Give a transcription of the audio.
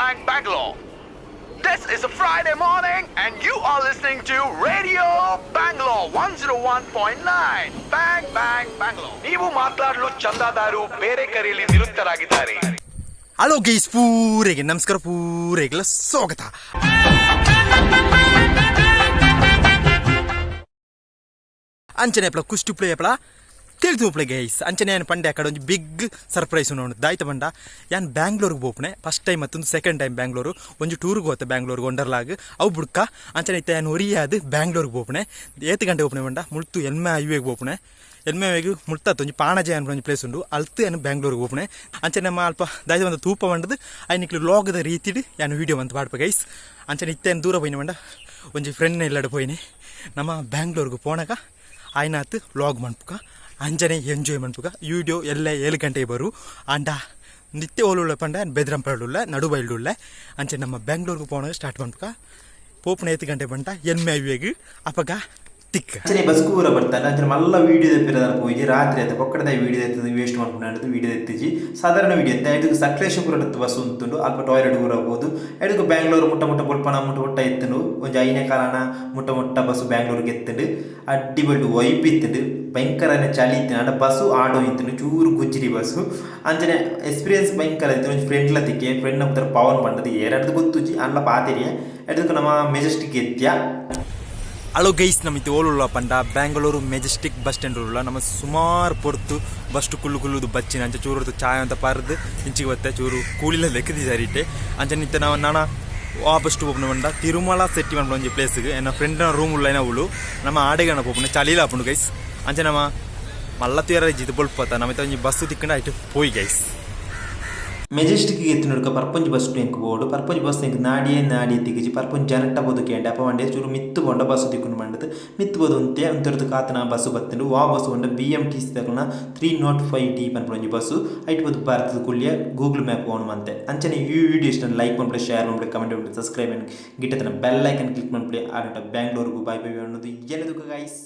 Bang Bangalore. This is a Friday morning and you are listening to Radio Bangalore 101.9. Bang Bang Bangalore. ನೀವು ಮಾತಾಡಲು ಚಂದಾದಾರು ಬೇರೆ ಕರೆಯಲ್ಲಿ ನಿರತರಾಗಿದ್ದಾರೆ. Hello guys, ಪೂರೆಗೆ ನಮಸ್ಕಾರ, ಪೂರೆಗೆಲ್ಲ ಸ್ವಾಗತ. ಅಂಚನೆ ಅಪ್ಲ ಕುಷ್ಟು ಪ್ಲೇ ಅಪ್ಲ ತಿಳಿದು ಪ್ಲೇ ಗೈಸ್. ಅಂಚನೆ ಏನು ಪಂಡೆ ಅಕಡೆ ಒಂಜಿ ಬಿಗ್ ಸರ್ಪ್ರೈಸ್ ಉಂಡು. ದಾಯ್ತ ಬಂಡ ಯಾನ್ ಬ್ಯಾಂಗ್ಳೂರ್ಗೆ ಪೋಪುನೆ ಫಸ್ಟ್ ಟೈಮ್ ಮತ್ತೊಂದು ಸೆಕೆಂಡ್ ಟೈಮ್ ಬ್ಯಾಂಗ್ಳೂರು. ಒಂಜಿ ಟೂರ್ಗೆ ಹೋತೆ ಬ್ಯಾಂಗ್ಳೂರ್ಗೆ ವಂಡರ್ಲಾಗ್ ಅವು ಬುಡ್ಕ. ಅಂಚನೆ ಇತ್ತೆ ಯಾನ್ ಒರಿಯಾದ್ ಬ್ಯಾಂಗ್ಳೂರ್ಗೆ ಪೋಪುನೆ. ಏತ್ ಗಂಟೆ ಪೋಪುನೆ ಬಂಡ ಮುಲ್ತು ಎನ್ಮೆ ಐವೇಗ್ ಪೋಪುನೆ. ಎನ್ಮೆ ಐವೇಗ್ ಮುಲ್ತಾತ್ ಒಂಜಿ ಪಾಣಜೆ ಅನ್ಪುನ ಒಂಜಿ ಪ್ಲೇಸ್ ಉಂಡು, ಅಲ್ತು ಯಾನ್ ಬ್ಯಾಂಗ್ಳೂರ್ಗೆ ಪೋಪುನೆ. ಅಂಚನೆ ನಮ್ಮ ಅಲ್ಪ ದಾಯ್ತ ಬಂದ ತೂಪ ಬಂಡದು ಐನಿಕ್ಲು ಲಾಗ್ದ ರೀತಿಡ್ ಯಾನ್ ವೀಡಿಯೋ ಮಂತ್ ಪಾಡ್ಪ ಗೈಸ್. ಅಂಚನೆ ಇತ್ತೆ ದೂರ ಪೋಯಿನ ಬಂಡ ಒಂಜಿ ಫ್ರೆಂಡ್ ಇಲ್ಲಡೆ ಪೋಯಿನಿ. ನಮ್ಮ ಬ್ಯಾಂಗ್ಳೂರ್ಗೆ ಪೋನಗ ಆಯ್ನಾತ್ ವ್ಲಾಗ್ ಮನ್ಪುಕ, ಅಂಚನೆ ಎಂಜಾಯ್ ಮನ್ಪುಕ. ವೀಡಿಯೋ ಎಲ್ಲ 7 ಗಂಟೆಗೆ ಬರು. ಆಂಡ ನಿತ್ಯ ಓಲುಳ್ಳ ಪಂಡ ಬೆದ್ರಂಪಡುಳ್ಳ ನಡುಬೈಲ್ಡುಳ್ಳ. ಅಂಚೆ ನಮ್ಮ ಬ್ಯಾಂಗ್ಳೂರ್ಗೆ ಪೋನಾಗ ಸ್ಟಾರ್ಟ್ ಮನ್ಪುಕ. ಪೋಪುನ ಏತ್ ಗಂಟೆ ಬಂಟ ಎನ್ಮೆ ಐವೇಗ್ ಅಪಗ ತಿಕ್ಕ. ಅಂಚನೆ ಬಸ್ ಕೂರ ಬರ್ತಾನೆ. ಅಂಚನೆ ಮಲ್ಲ ವೀಡಿಯೋ ತೆಪ್ಪಿರ ಪೋಯಿಜಿ. ರಾತ್ರಿ ಆಯ್ತು ಪೊಕ್ಕಡದ ವೀಡಿಯೋ ಎತ್ತದು ವೇಸ್ಟ್ ಮನ್ಪುನ. ವೀಡಿಯೋ ಎತ್ತಿಜಿ, ಸಾಧಾರಣ ವೀಡಿಯೋ ಎತ್ತ. ಇದಕ್ಕೆ ಸಕಲೇಶಪುರ ಬಸ್ ಉಂತುಂಡು. ಅಲ್ಪ ಟಾಯ್ಲೆಟ್ ಊರಬಹುದು. ಇದಕ್ಕೆ ಬ್ಯಾಂಗ್ಳೂರು ಮುಟ್ಟ ಮುಟ್ಟ ಬೊಲ್ಪನ ಮುಟ್ಟ ಮುಟ್ಟ ಎತ್ತುಂಡು. ಒಂಜಿ ಐನೇ ಕಾಲನ ಮುಟ್ಟ ಮುಟ್ಟ ಬಸ್ ಬ್ಯಾಂಗ್ಳೂರಿಗೆ ಎತ್ತುಂಡು. ಅಡ್ಡಿ ಬಲ್ಡು ವೈಪ್ ಇತ್ತುಂಡು. ಭಯಂಕರನೆ ಚಳಿ ಇತ್ತು. ಅಂಡ ಬಸ್ಸು ಆಟೋ ಇತ್ತುಂಡು, ಚೂರು ಗುಜ್ಜಿರಿ ಬಸ್ಸು. ಅಂಚನೆ ಎಕ್ಸ್ಪೀರಿಯನ್ಸ್ ಭಯಂಕರ ಇತ್ತು. ಒಂಜಿ ಫ್ರೆಂಡ್ಲ ತಿಕ್ಕೆ, ಫ್ರೆಂಡ್ ಪುದರ್ ಪವನ್ ಪಂಡದು, ಏರಡ್ದು ಗೊತ್ತುಜಿ ಅಲ್ಲ ಪಾತೆರಿಯ. ಅದಕ್ಕೆ ನಮ್ಮ ಮೆಜೆಸ್ಟಿಕ್ ಎತ್ಯ. ಹಲೋ ಗೈಸ್, ನಮ್ಮ ಇತ್ತೆ ಓಲುಳ್ಳ ಪಂಡ ಬ್ಯಾಂಗ್ಳೂರು ಮೆಜೆಸ್ಟಿಕ್ ಬಸ್ ಸ್ಟ್ಯಾಂಡ್ ಉಳ್ಳ. ನಮ್ಮ ಸುಮಾರು ಪೊರ್ತು ಬಸ್ ಕುಲ್ಲು ಕುಲ್ಲುದು ಬಚ್ಚಿನ. ಅಂಚೆ ಚೂರು ಚಾಯ್ ಅಂತ ಪರ್ದು ಇಂಚಿಗೆ ಬತ್ತೆ. ಚೂರು ಕೂಲಿಲ ಲೆಕ್ಕದಿ ಸರಿಟೆ. ಅಂಚೆ ನಿತ್ತೆ ನಾವು ನಾನ ಆ ಬಸ್ ಪೋಪುನ ಪಂಡ ತಿರುಮಲ ಸೆಟ್ಟಿ ಪನ್ಪುನ ಒಂಜಿ ಪ್ಲೇಸ್ಗೆ. ಎನ್ನ ಫ್ರೆಂಡ್ನ ರೂಮ್ ಉಳ್ಳ ಉಳ್ಳು. ನಮ್ಮ ಆಡೆಗಣ ಪೋಪುನ, ಚಳಿಲ ಆಪುಂಡು ಗೈಸ್. ಅಂಚೆ ನಮ್ಮ ಮಲ್ಲ ತುಯರ ಜಿತ್ ಬೊಲ್ಪತ್ತ ನಮ್ಮ ಒಂಜಿ ಬಸ್ ತಿಕ್ಕಂಡ ಆಯ್ತು ಪೋಯಿ ಗೈಸ್. ಮೆಜೆಸ್ಟಿಕ್ ಎತ್ತಿನಡ್ಕ ಪರ್ಪಂಜ್ ಬಸ್ ಎಂಕ್ ಬೋಡು. ಪರ್ಪಂಜ್ ಬಸ್ ಎಂಕ್ ನಾಡಿಯೇ ನಾಡಿ ತಿಕ್ಕಿಜಿ. ಪರ್ಪಂಜ್ ಜನಟ್ಟ ಬೋದು ಕೇಂಡ. ಅಪ್ಪ ಮಂಡೆ ಚೂರು ಮಿತ್ತು ಪೋಂಡ ಬಸ್ ತಿಕ್ಕುಂಡು ಮಂಡದು. ಮಿತ್ತು ಬೋದು ಉಂತೆ ಉಂತರ್ದು ಕಾತನ ಬಸ್ ಬತ್ತುಂಡು. ವಾ ಬಸ್ ಉಂಡ ಬಿಎಂಟಿಸಿ ತಕಲ್ನ 305ಡಿ ಪನ್ಪುನ ಒಂಜಿ ಬಸ್ಸು. ಐಟ್ ಬೋದು ಭಾರತದ ಕುಳ್ಳಿಯ ಗೂಗಲ್ ಮ್ಯಾಪ್ ಓನ್ ಮಂತೆ. ಅಂಚನೆ ಈ ವಿಡಿಯೋ ಇಷ್ಟ ಲೈಕ್ ಮನ್ಪುಲೆ, ಶೇರ್ ಮನ್ಪುಲೆ, ಕಮೆಂಟ್ ಮನ್ಪುಲೆ, ಸಬ್ಸ್ಕ್ರೈಬ್ ಗಿಟ್ಟತನ ಬೆಲ್ ಐಕನ್ ಕ್ಲಿಕ್ ಮನ್ಪುಲೆ. ಆಡಟ ಬ್ಯಾಂಗ್ಳೂರ್ಗು ಬಾಯ್ ಬಾಯ್ ಅನ್ನೋದು. ಏನದು ಗೈಸ್.